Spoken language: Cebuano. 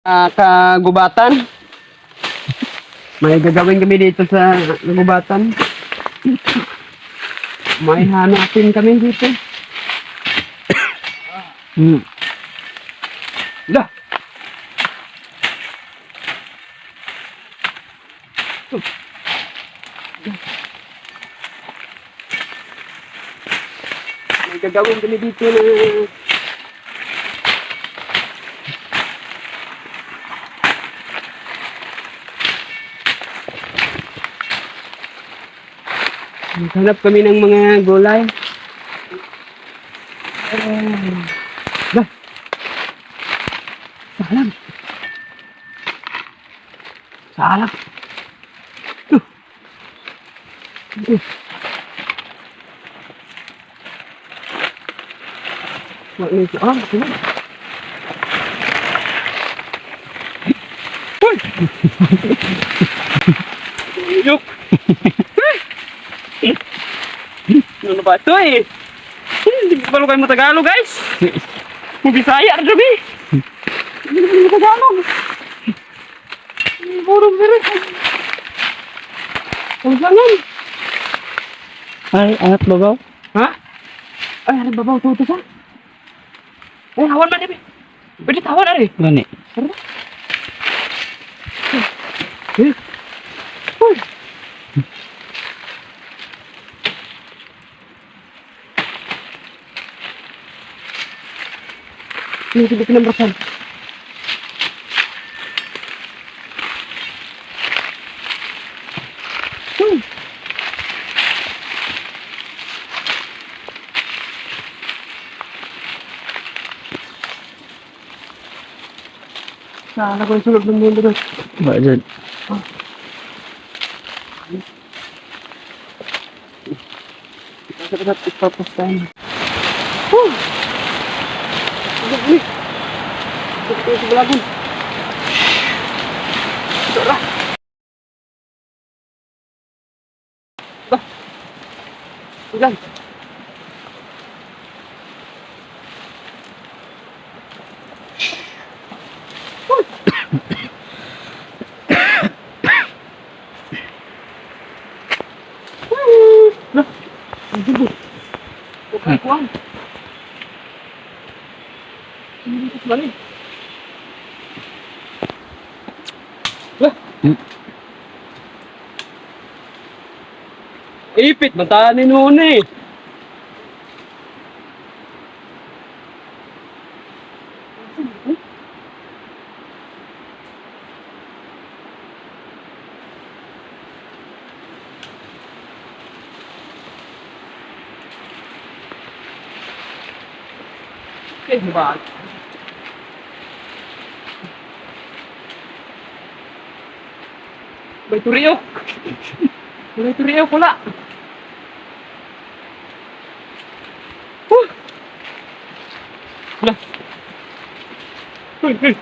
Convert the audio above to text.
Ah, kagubatan. May gagawin kami dito sa kagubatan. May hanapin kami dito. La. May gagawin kami dito na. Hanap kami ng mga gulay. Lah. Salag. Salag. Tuh. Tuh. Wag ni ah, sino? Uy! Yuk. Ano ba ito eh? Hindi ko pala kayo matagalog, guys. Mabisaya, Arjabi. Hindi ko pala Tagalog. Puro pero. Ang sangan. Ay, angat babaw. Ha? Ay, ano babaw tuto sa? Eh, hawan man eh. Pwede tawan ari. Gani. Eh. Uy. Ini tidak kena bersan. Sana ko yung sulod ng mundo doon. Ba dyan. Sarap ipapastahan. Woo! Ano ni? Ito sa balagon. Ito ra. Ba. Ulan. Uy! Uy! Lah. Ang dugo. Okay, kuwan. Hindi ko mali. Lah. Ipit, matanin mo na eh. Okay, ba? May turiok. May turiok wala. Huh. Wala. Uy, uy.